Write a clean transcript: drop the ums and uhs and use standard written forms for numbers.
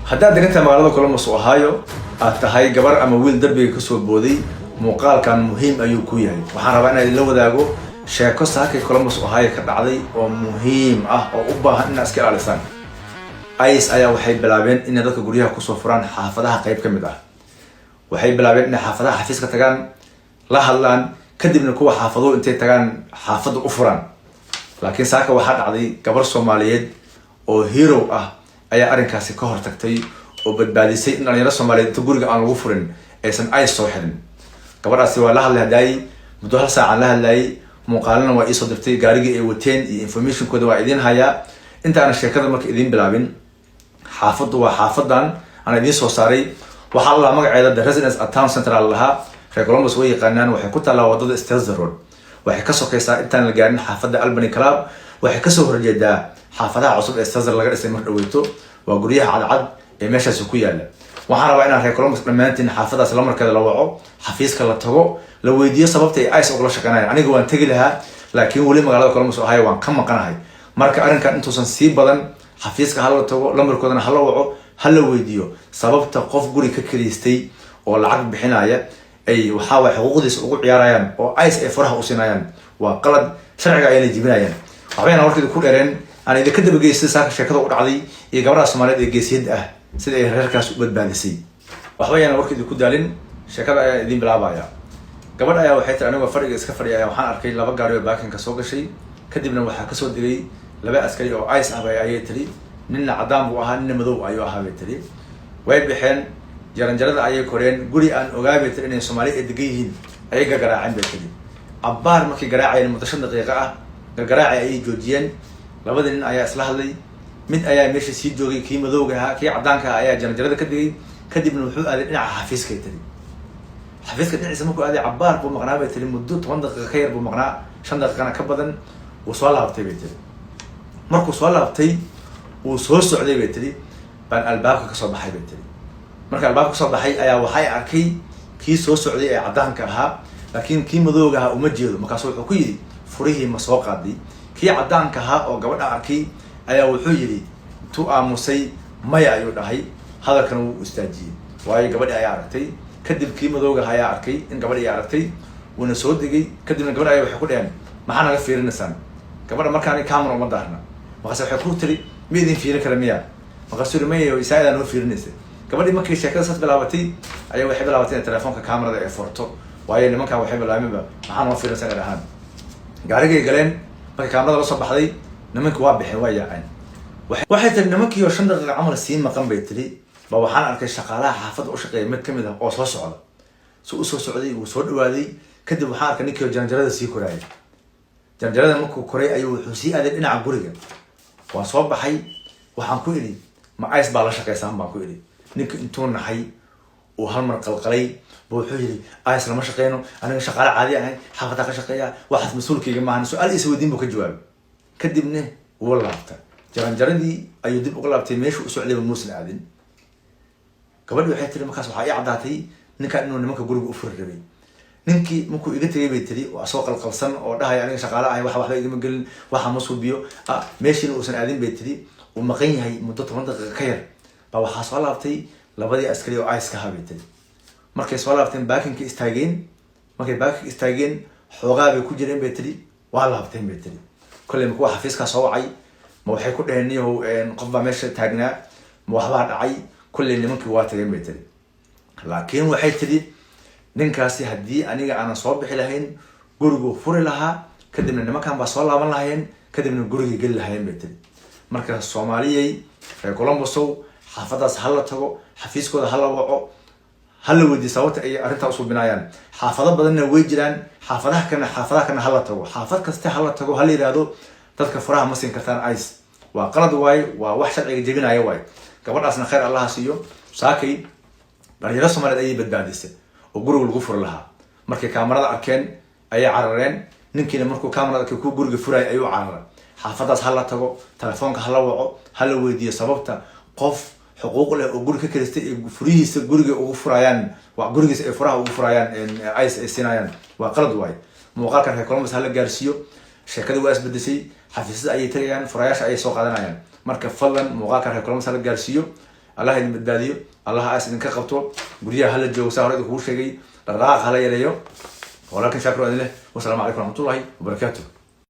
Haddaad degantahay magaalada Columbus, Ohio, aad tahay gabar ama wiil darbiga kasoo booday, muuqaalkan muhiim ayuu ku yahay. Waxaan rabaa inaan idinla wadaago sheeko saakay Columbus, Ohio ka dhacday oo muhiim ah oo u baahan inaad iska ilaalisaan. ICE ayaa waxay bilaabeen inay dadka guryaha kusoo furaan xaafadaha qayb ka mid ah. Waxay bilaabeen inay xaafadaha xafiiska tagaan, la hadlaan, kadibna kuwa xaafaduhu intay tagaan xaafadda u furaan. Laakiin saaka waxaa dhacday gabar Soomaaliyeed oo hero ah ayaa arrinkaasi ka hortagtay oo badbaadisay in dhalinyaro Soomaaliyeed inta guriga aan lagu furin aysan ICE soo xirin. Gabadhaasi waa la hadlay hadaayi, muddo hal saacaan la hadlayay, muuqaalana waa iisoo dirtay, gaarigii ay wateen iyo informationkooda waa idiin hayaa. Intaana sheekada marka idiin bilaabin, xaafaddu waa xaafadan aan idiin soo saaray. Waxaa la lahaa magaceeda The Residence at Town Center la lahaa. Reer Columbus way yaqaanaan. Waxay ku taallaa wadada Stelzer Road. Waxay ka sokaysaa intaan la gaarin xaafadda Albany Club. Waxay kasoo horjeedaa xaafadaha cusub ee Stelzer laga dhisay mar dhaweyto. Waa guryaha cadcad ee meeshaasi ku yaala. Waxaan rabaa inaan reer Columbus dhammaantiin xaafadaas lamarkeeda la waco, xafiiska la tago, la weydiiyo sababta ay ICE ugula shaqeynayaan. Aniga waan tegi lahaa, laakiin weli magaalada Columbus, Ohio waan ka maqanahay. Marka arrinkan intuusan sii badan, xafiiska hala tago, lambarkoodana hala waco, hala weydiiyo sababta qof guri ka kariistay oo lacag bixinaya ay waxaa waay xuquuqdiisa ugu ciyaarayaan oo ICE ay furaha u siinayaan. Waa qalad, sharciga ayna jibinayaan. Waxbayna warkeeda ku dheereen, aan idinka dabageystay saaka sheekada u dhacday iyo gabadha Soomaaliyeed ee geesiyadda ah sida ay reerkaas u badbaadisay. Waxba ayaan warkeeda ku daalin, sheekada ayaa idiin bilaabaya. Gabadh ayaa waxay tiri: "Anigoo fadhiga iska fadhiya ayaa waxaan arkay laba gaari oo parkingka soo gashay. Kadibna waxaa kasoo degay laba askari oo ICE ah," bay ayay tiri. "Ninna caddaan buu ahaa, ninna madow ayuu ahaa," bay tiri. "Way baxeen, jaranjarada ayay koreen. Guri aan ogaa," bay tiri, "inay Soomaali ay degan yihiin ayay gagaraaceen," bay tiri. "Cabbaar markay garaacayeen, muddo 5 daqiiqo ah gagaraacay, ayay joojiyeen. Labadii nin ayaa isla hadlay. Mid ayaa meesha sii joogay, kii madowga ahaa. Kii caddaanka ahaa ayaa jaranjarada ka degay, kadibna wuxuu aaday dhinaca xafiiskay," tiri. "Xafiiska dhinaciisa markuu aaday, cabbaar buu maqnaa," bay tiri. "Muddo 10 daqiiqa ka yar buu maqnaa, 5 daqiiqana ka badan. Wuu soo laabtay," bay tiri. "Markuu soo laabtay, wuu soo socday," bay tiri, "baan albaabka kasoo baxay," bay tiri. "Marka albaabka kasoo baxay ayaa waxay arkay kii soo socday ee caddaanka ahaa, laakiin kii madowga ahaa uma jeedo. Markaasu wuxuu ku yidhi, 'Furihii ma soo qaaday?' Kii caddaanka ahaa oo gabadha arkay ayaa wuxuu yidhi, intuu aamusay, 'Maya' ayuu dhahay. Hadalkana wuu istaajiyey, waayo gabadhi ayaa aragtay. Kadib kii madowga ahaa ayaa arkay in gabadhi ay aragtay, wuuna soo degay. Kadibna gabadha ayaa waxay ku dheheen, 'Maxaa naga fiirinaysaan?' Gabadha markaani camera uma daarna. Markaase waxay ku tiri, 'Ma idin fiirin kara miya?' Markaasuu yiri, 'Maya, isaa noo fiirinaysa.' Gabadhii markii sheekada saas bilaabatay ayaa waxay bilaabatay inay telefoonka camerada ay furto, waayo nimankan waxay bilaabeenba 'Maxaa noo fiirinaysaa?' inay dhahaan. Gaarigay galeen. Markii camerada la soo baxday, nimankii waa baxeen, waa yaaceen." Waxay tiri, "Nimankii oo 5 daqiiqa camal sii maqan," bay tiri, "ba waxaan arkay shaqaalaha xaafadda u shaqeeya mid kamid ah oo soo socda. Si usoo socday, wuu soo dhawaaday. Kadib waxaan arkay ninkii oo jaranjarada sii koraayay. Jaranjarada markuu koray ayuu wuxuu sii aaday dhinaca guriga. Waan soo baxay, waxaan ku idhi, 'Ma ICE baa la shaqeysaan?' baan ku idhi. Ninka intuu naxay uu hal mar qalqalay ba wuxuu yidhi, 'ICE lama shaqeyno, aniga shaqaale caadi ahay, xaafadaa ka shaqeeya, waxaas mas-uulkayga maahan.' Su-aal isa weydiin buu ka jawaabay. Kadibna wuu laabta, jaranjaradii ayuu dib uga laabtay. Meeshuu u socdayba muusan aadin." Gabadhi waxay tiri, "Markaas waxaa ii caddaatay ninkan inuu nimanka guriga u furi rabay. Ninkii markuu iga tegay," bay tiri, "oo asagoo qalqalsan oo dhahaya, 'Aniga shaqaale ahay, waxa waxba igama gelin, waxa ma suubiyo,' meeshiina uusan aadin," bay tiri, "uu maqan yahay muddo 10 daqiiqa ka yar, baa waxaa soo laabtay labadii askari oo ICE ka ahaa," bay tiri. "Markay soo laabteen, parkingka istaageen. Markay parkingka istaageen, xoogaa bay ku jireen," bay tiri, "waa laabteen," bay tiri. "Kolley ma kuwa xafiiskaa soo wacay, ma waxay ku dheheen, 'Niyahow, qof baa meesha taagnaa,' ma waxbaa dhacay. Kolley nimankii waa tageen," bay tiri. "Laakiin," waxay tidhi, "ninkaasi haddii aniga aanan soo bixi lahayn, guriguu furi lahaa, kadibna nimankan baa soo laaban lahayeen, kadibna gurigay geli lahayeen," bay tiri. Marka Soomaaliyey, reer Columbusow, xaafadaas ha la tago, xafiiskooda ha la waco, ha la weydiiyo sababta ay arrintaa usuubinayaan. Xaafado badanna way jiraan, xaafadaha kalena hala tago, xaafad kaste hala tago, hala yihahdo, 'Dadka furaha ma siin kartaan ICE. Waa qalad waaye, waa wax sharciga jebinaya waaye.'" Gabadhaasna khayr Allaha siiyo, saakay dhalinyaro Soomaaliyeed ayay badbaadisay oo guriga lagu furi lahaa. Markay kaamarada arkeen ayay carareen. Ninkiina markuu kaamarada arkay kuwa guriga furaya ayuu cararay. Xaafadaas ha la tago, telefoonka hala waco, hala weydiiyo sababta qof xuquuq leh oo guri ka kiristay ay furihiisa guriga ugu furayaan, waa gurigiisa ay furaha ugu furayaan, ICE ay siinayaan. Waa qalad waaye. Muuqaalkan reer Columbus hala gaarsiiyo. Sheekadii waa isbedeshay, xafiisyada ayay tagayaan, furayaasha ayay soo qaadanayaan. Marka fadlan muuqaalkan reer Columbus hala gaarsiiyo. Allah idin badbaadiyo, Allah aas idinka qabto. Guryaha hala joogo, saa hore idinkugu sheegay, dhaqdhaqaaq hala yareeyo. Walaalkan Shaakir waa idin leh, wasalaamu calaykum waraxmatullahi wabarakaatuh.